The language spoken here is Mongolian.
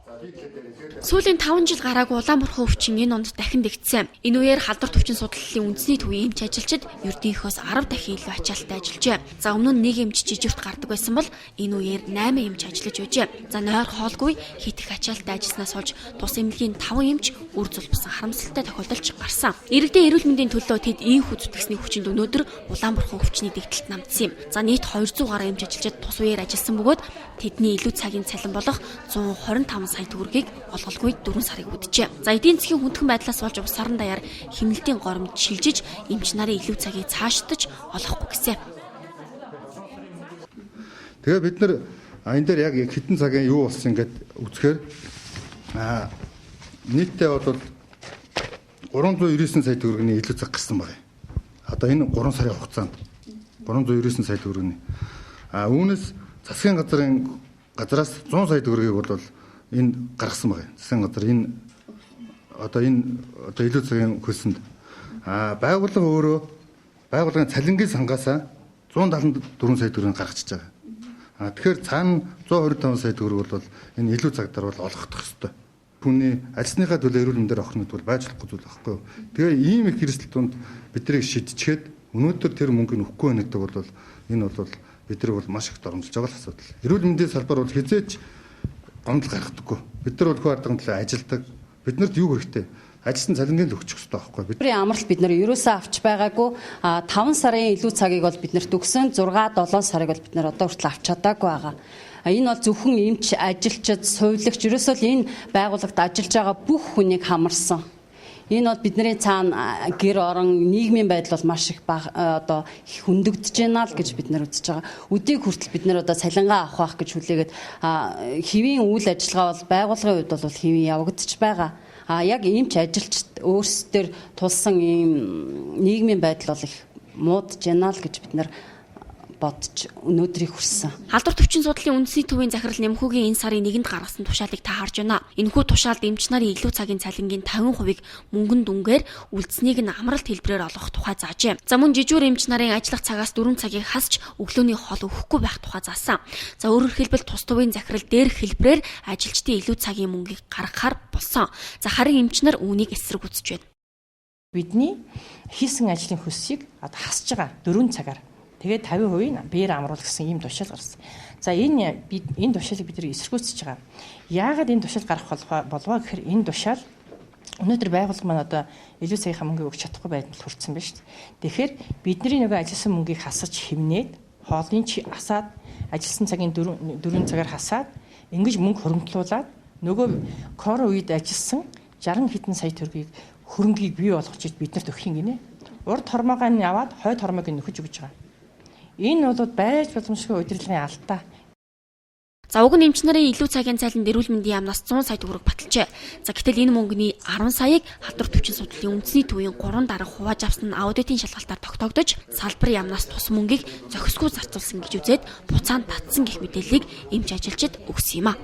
Сүүлийн 5 жил гараагүй улаан бурхан өвчин энэ онд дахин дэгдсэн. Энэ үеэр халдвар төвчин судлалын үндэсний төвийн эмч ажилчид ердийнхөөс 10 дахин илүү ачаалттай ажиллажээ. За өмнө нь нэг эмч жижигт гардаг байсан бол энэ үеэр 8 эмч ажиллаж байжээ. За нойр хоолгүй хит их ачаалттай ажилласнаас болж тус эмнэлгийн 5 эмч үр зулбсан харамсалтай тохиолдолч гарсан. Иргэдийн эрүүл мэндийн төлөө тэд ийхүү зүтгэсний хүчинд өнөөдөр улаан бурхан өвчний дэгдэлт намдсан юм. За нийт 200 гаруй эмч ажилчид тус үеэр ажилласан бөгөөд тэдний илүү цагийн цалин болох 125 сая төгрөгийг олголгүй 4 сарыг үджээ. За эдийн засгийн хүндхэн байдлаас болж улс орон даяар хэмнэлтийн горимд шилжиж эмч нарын илүү цагийг цаашдаж олохгүй гэсэн. Тэгээ бид нар энэ дээр яг хэдэн цагийн юу болсон гэд үзэхээр нийтдээ бол 399 сая төгрөгийн илүү цаг гарсан байна. Одоо энэ 3 сарын хугацаанд 399 сая төгрөгийн. Үүнээс засгийн газраас 100 сая төгрөгийг бол энэ гаргасан байна. Засгийн газар энэ одоо илүү цагийн хөлсөнд байгууллага өөрөө байгууллагын цалингийн сангаас 174 сая төгрөгийг гаргачихж байгаа. Тэгэхээр цаана 125 сая төгрөг бол энэ илүү цагтаар бол олгохдох ёстой. Хүний ажилласныхаа төлөө эрүүл мэндээр авах нь бол байж болохгүй зүйл байхгүй юу. Тэгээ ийм их эрсдэл тунд биднийг шидчихэд өнөөдөр тэр мөнгөний өгөхгүй байна гэдэг бол энэ бол бидний бол маш их доромжилж байгаа л асуудал. Эрүүл мэндийн салбар бол хизээч гомдол гаргадаггүй. Бид нар бол хүү ардын төлөө ажилдаг. Биднэрт юу хэрэгтэй? Ажилласан цалингийн л өгчих ёстой байхгүй. Бидний амралт бид нар ерөөсөө авч байгаагүй. 5 сарын илүү цагийг бол биднэрт өгсөн. 6 7 сарыг бол бид нар одоо хүртэл авч чадаагүй байгаа. Энэ бол зөвхөн эмч, ажилчид, сувилагч ерөөсөө л энэ байгууллагт ажиллаж байгаа бүх хүнийг хамарсан. Энэ бол бидний цаана гэр орон нийгмийн байдал бол маш их одоо хүндэгдэж байна л гэж бид нар үзэж байгаа. Өдийг хүртэл бид нар одоо цалингаа авах байх гэж хүлээгээд хэвийн үйл ажиллагаа бол байгууллагын хувьд бол хэвийн явагдаж байгаа. Яг эмч ажилчид өөрсдөр тулсан ийм нийгмийн байдал бол их муудж байна л гэж бид нар бодож өнөөдрийг хүрсэн. Халдвар төвчин судлалын үндэсний төвийн захирал Нэмхүүгийн энэ сарын 1-нд гаргасан тушаалыг та харж байна. Энэхүү тушаалд эмч нарын илүү цагийн цалингийн 50%-ийг мөнгөн дүнгээр үлдсэнийг нь амралт хэлбэрээр олгох тухай заажээ. За мөн жижүүр эмч нарын ажиллах цагаас 4 цагийг хасч өглөөний хоол өгөхгүй байх тухай заасан. За өөрөөр хэлбэл тус төвийн захирал дээрх хэлбэрээр ажилчдын илүү цагийн мөнгийг гаргахаар болсон. За харин эмч нар үүнийг эсрэг үзэж байна. Бидний хийсэн ажлын хөлсийг одоо хасж байгаа 4 цагаар. Тэгээд 50% нь биеэр амруулах гэсэн ийм тушаал гарсан. За энэ тушаалыг бид эсэргүүцэж байгаа. Яагаад энэ тушаал гарах болов гэхээр энэ тушаал өнөөдөр байгууллага маань одоо илүү цагийнхаа мөнгийг өгч чадахгүй байдал хүрсэн байна шүү дээ. Тэгэхээр бидний нөгөө ажилласан мөнгийг хасаж хэмнээд хоолны асаад ажилласан цагийн 4 цагаар хасаад ингэж мөнгө хөрөнгөлүүлээд нөгөө кор үед ажилласан 60 хэдэн сая төгрөгийг хөрөнгийг бий болгож биднэрт өгөх юм гинэ. Урд хормоогоо нь аваад хойд хормоог нь нөхөж өгч байгаа. Энэ бол байж боломжгүй удирдлагын алдаа. За уг нь эмч нарын илүү цагийн цалинд эрүүл мэндийн яамнаас 100 сая төгрөг баталжээ. За гэтэл энэ мөнгөний 10 саяыг халдвар төвчин судлалын үндэсний төвийн 3 дарга хувааж авсан нь аудитын шалгалтаар тогтоогдож салбар яамнаас тус мөнгийг зохисгүй зарцуулсан гэж үзээд буцаан татсан гэх мэдээллийг эмч ажилчид өгсөн юм а.